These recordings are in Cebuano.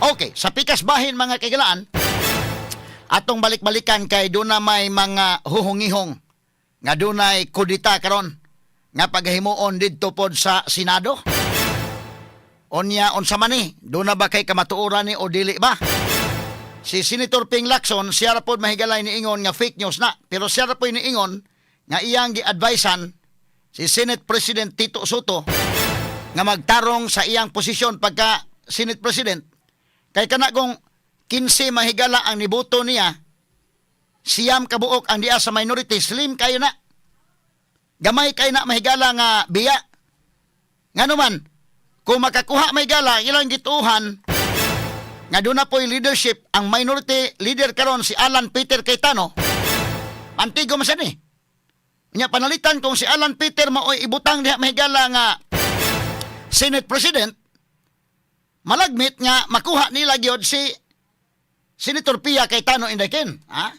Okay, sa pikas bahin, mga kahigalaan, atong balik-balikan kay doon na may mga huhungihong nga dunay kudita karon nga paghimuon didto pod sa Senado. Onya, unsa man ni? Doon na ba kay kamatuoran ni o dili ba? Si Senator Ping Lacson, siya ra pod, mahigalay, niingon nga fake news na. Pero siya ra pod niingon nga iyang gi-advisean si Senate President Tito Sotto nga magtarong sa iyang posisyon pagka Senate President. Kay kana kung 15 mahigala ang niboto niya, 9 kabuok ang diya sa minority, slim kayo na. Gamay kay na, mahigala, nga biya. Ngano man, kung makakuha, mahigala, ilang gituhan nga doon na po'y leadership ang minority leader karon, si Alan Peter Cayetano. Antigo man siya ni. Nya panalitan kung si Alan Peter maoy ibutang diha, mahigala, nga Senate President, malagmit nga makuha nila gyud si Senator Pia Cayetano, Inday Ken. Ha?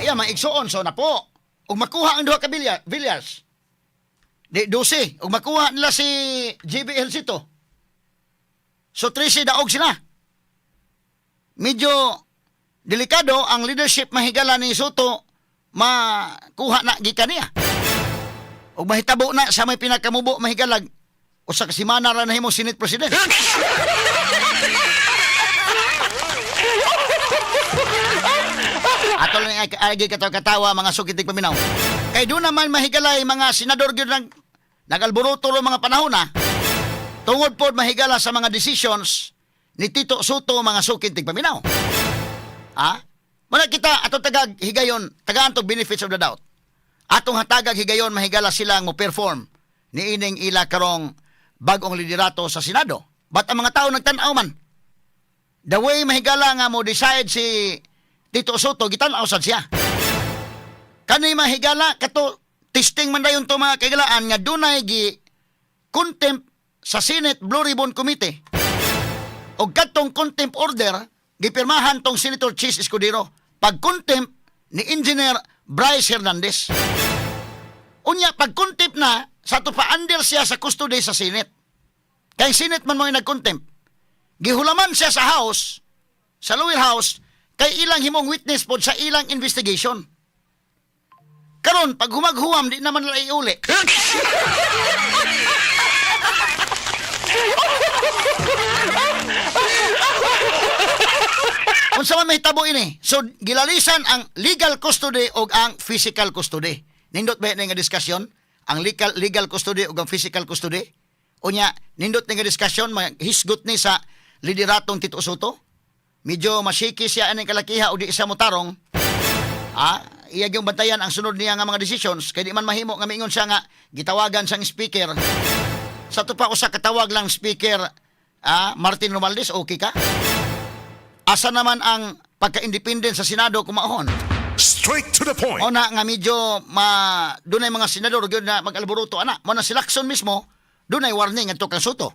Iya maigsuon so na po. Ug makuha ang duha ka Villars. Di 12. Ug makuha nila si JB Ejercito. So 13, daog sila. Medyo delikado ang leadership, mahigala, ni Sotto makuha na gikan niya. Ug mahitabo na sa may pinakamubo, mahigalag, usa ka semana ra nahimo Senate President. Ato lang ay agi katawa, mga suki tigpaminaw. Kay doon naman, mahigalay, mga senador gyud nag nagalboroto ro mga panahon na tungod pod, mahigala, sa mga decisions ni Tito Sotto, mga suki tigpaminaw. Ha? Muna kita ato tagag higayon, tagaan tog benefits of the doubt. Atong hatagag higayon, mahigala, sila mo perform niining ila karong bag-ong liderato sa Senado. But ang mga tao nagtan-aw man. The way, mahigala, nga mo decide si Tito Sotto, gitan-aw sad siya. Kani, mahigala, kato testing man dayon to, mga kaigalaan, nga dunay gi contempt sa Senate Blue Ribbon Committee. Og kadtong contempt order gipirmahan tong Senator Chiz Escudero pag contempt ni Engineer Bryce Hernandez. Unya pag contempt na sa ato pa, under siya sa custody sa Senate. Kay Senate man mo nag-contempt. Gihulaman siya sa House, sa lower house, kay ilang himong witness pod sa ilang investigation. Karon pag humaghuwam, di naman nila iuli. Unsa man mahitabo ini? So gilalisan ang legal custody o ang physical custody. Nindot ba ni nga diskusyon? Ang legal custody o ang physical custody? Unya, nindot ni nga diskusyon, hisgot ni sa lideratong Tito Sotto? Medyo masiki siya aning kalakiha o di siya motarong. Ah, iya yung bantayan ang sunod niya nga mga decisions kay di man mahimo nga miingon siya nga gitawagan siyang speaker. Sa to pa, usa katawag lang Speaker Martin Romualdez, okay ka? Asa naman ang pagka-independent sa Senado kumahon? Straight to the point. O na nga medyo ma dunay mga senador gyud na mag-alboroto ana. Mo na si Lacson mismo dunay warning ngadto kang Sotto.